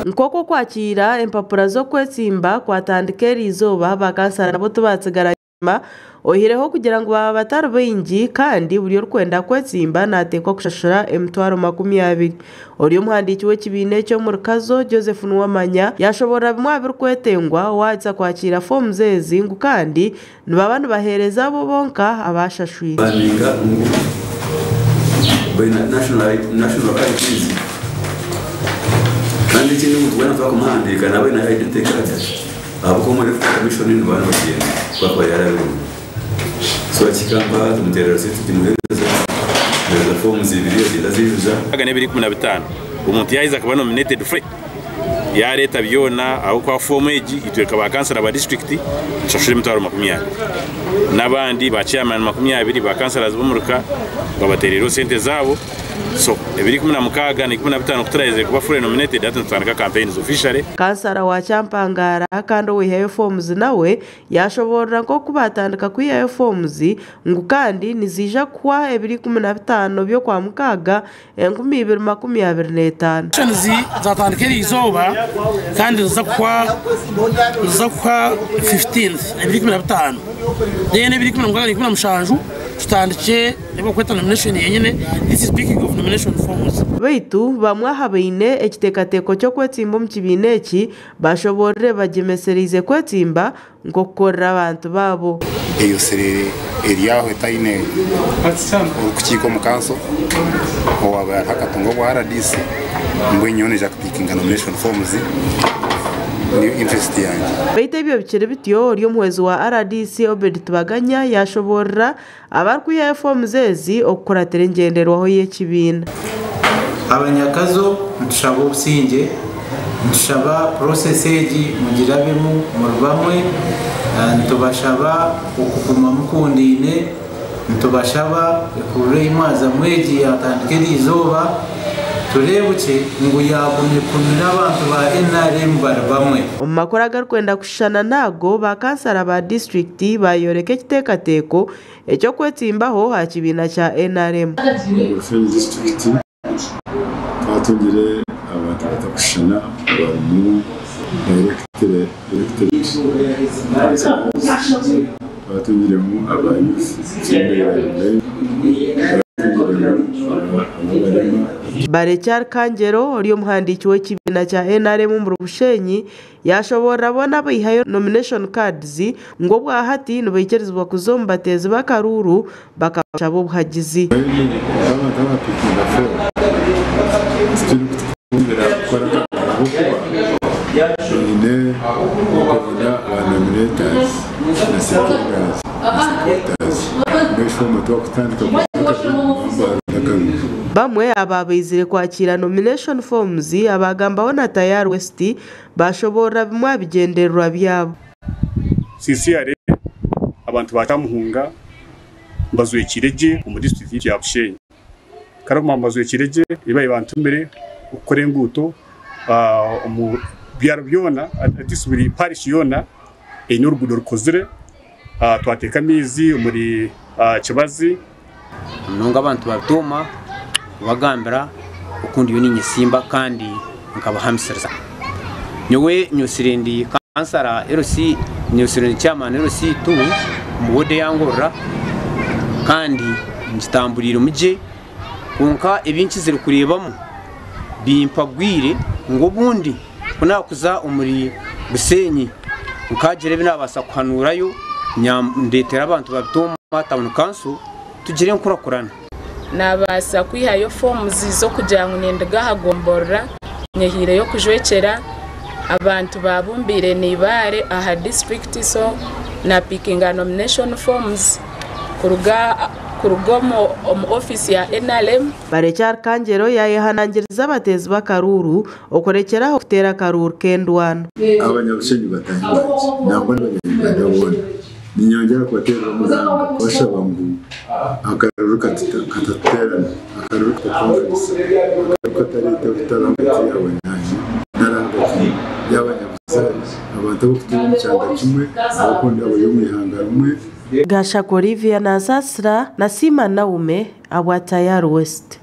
Nk'oku okwakiira empapura z'okwetsimba kwatandika eriizooba, bakansara nabo tibaatsigara enyima oihireho okugira ngu baaba batari baingi kandi buri orikwenda kwetsimba naateekwa kushashura emitwaro 20. Ori omuhandiiki w'ekibiina eki omuri Kazo, Joseph Nuwamanya yaashoboorora bimwe aha birikwetengwa waaheza kwakiira foomu ezi ngu kandi nibaba nibaheereza abo bonka abaashashwire. Baninga ngu baine national IDs kandi ekindi omuntu weena twaakumuhandiika naaba aine identity card ahabw'okuba omu electoral commission nibaba nibagyenda ku arikuba yaarabiremu. So akihika mpaha tumuteerera risiiti tugimuheereza, tumuheereza forms ibiri agyenda aziijuza. Aga n'ebiro 15 omuntu yaaheza akaba nominated free yaareeta byona ahabw'okuba foomu egi itwe nka ba kansara ba disiturikiti nitushashura emitwaro 20 n'abandi ba chairman 20 ba kansarazi b'omuruka babateereireho sente zaabo so ebiro 16 na 15 ku turaheze kuba fully nominated hati nitutandika campaigns officially. Kansara wa Kyampangara kandi owaihayo forms nawe Yaashoboorora nk'oku baatandika kwihayo forms ngu kandi niziija kuhwa ebiro 15 by'Okwamukaaga 2025. Nominations zatandika eriizooba kandi niziza kuhwa niziza kuhwa 15th ebiro 15 then ebiro 16 na 17 tutandikye ebi barikweta nomination yenyine this is picking of nomination forms. Beitu bamwe aha baine ekiteekateeko ky'okwetsimba omu kibiina eki Bashoboorire bagyemesereize kwetsimba nk'okukorera abantu baabo. Eyo serere eri aho etaine orikukiika omu kanso owaaba hariho akatunga obwa rdc mbwenu nyowe naija kupikinga nomination forms niyo interest yangye. Beitu ebyo bikiri bityo, ori omuhwezi wa rdc Obed Tibaganya yashoboorora abarikwihayo foomu ezi okukuratira engyenderwaho y'ekibiina. Abanyakazo nitushaba obusingye, nitushaba process egi mugirabemu muri bamwe, nitubashaba okuguma mukundaine, nitubashaba ehururu ei mwazamu egi yatandika eriizooba tureebukye ngu yaaguma ekumire abantu ba nrm bari bamwe. Omu makuru agarikwenda kushushana n'ago, ba kansara ba disiturikiti baayoreka ekiteekateeko eky'okwetsimbaho aha kibiina kya nrm. Omu Bushenyi disiturikiti twatungire abantu batakushushana abarimu elected councillors, twatungiremu aba youth twatungiremu ababarema. Barekyari Kangyero ori omuhandiiki w'ekibiina kya nrm omuri Bushenyi Yaashoboorora boona abaihayo nomination cards ngu obwahati nibaikirizibwa kuza omu bateezi b'akaruuru bakabashaba obuhagizi. Mbwenu nk'abantu abapikinga foomu titurikutukumbira kukora ahabw'okuba twine okuronda ba nominators na seconders na supporters. Mbwenu foomu twakutandika kuziteekaho nibaba nibaronda akaruuru. Bamwe abaabaizire kwakiira nomination forms abaagambaho na Tayari West Baashoboorora bimwe aha bigyendererwa byabo. Sincerely abantu ba Kyamuhunga mbazwekiire gye omu disiturikiti yaitu ya Bushenyi. Kandi okumanya ngu mbazwekiire gye ei baabaire bantumire okukora enguuto omu byaro byona at least buri parish yoona eine oruguudo rukozire. Twateeka amaizi omuri Kibazi. Munonga abantu babitooma kubagambira oku ndiyo ninyesimba kandi nkabahamisiriza. Nyowe nyosire ndi kansara LC, nyosire ndi chairman LC2 omu ward eya Ngorora kandi ngitamburiiremu gye kwonka ebi nkizire kureebamu bimpabwire ngu obundi ku naakuza omuri Bushenyi nkaagira ebi naabaasa kuhanuurayo ndeetere abantu ba Bitooma Town Council tugire enkurakurana. Naabaasa kwihayo forms z'okugira ngu ninduga aha gomborora nyehiireyo kujwekyera abantu baabumbiire n'eibaare aha disiturikiti so naapikinga nomination forms kuruga kuruga omu ofiisi ya nrm. Barekye Archangelo yaayehanangiriza abateezi b'akaruuru okurekyera aho kuteera akaruuru k'endwano. Abanyabushenyi bataahi bangye nangwa n'Abanya-Uganda boona, niinyongyera kubateerera omuranga kubashaba ngu akaruuru katatuteerana, akaruuru katatwanganisa, akaruuru katareeta obutaro ahagati yaawe naanye nari ahagati y'abanyabuzaare, abantu abarikutuura omu kyanga kimwe, abarikukunda abari omu ihanga rimwe. Gashaka Olivia Nansasira na Siima Naume abwa Tayari West.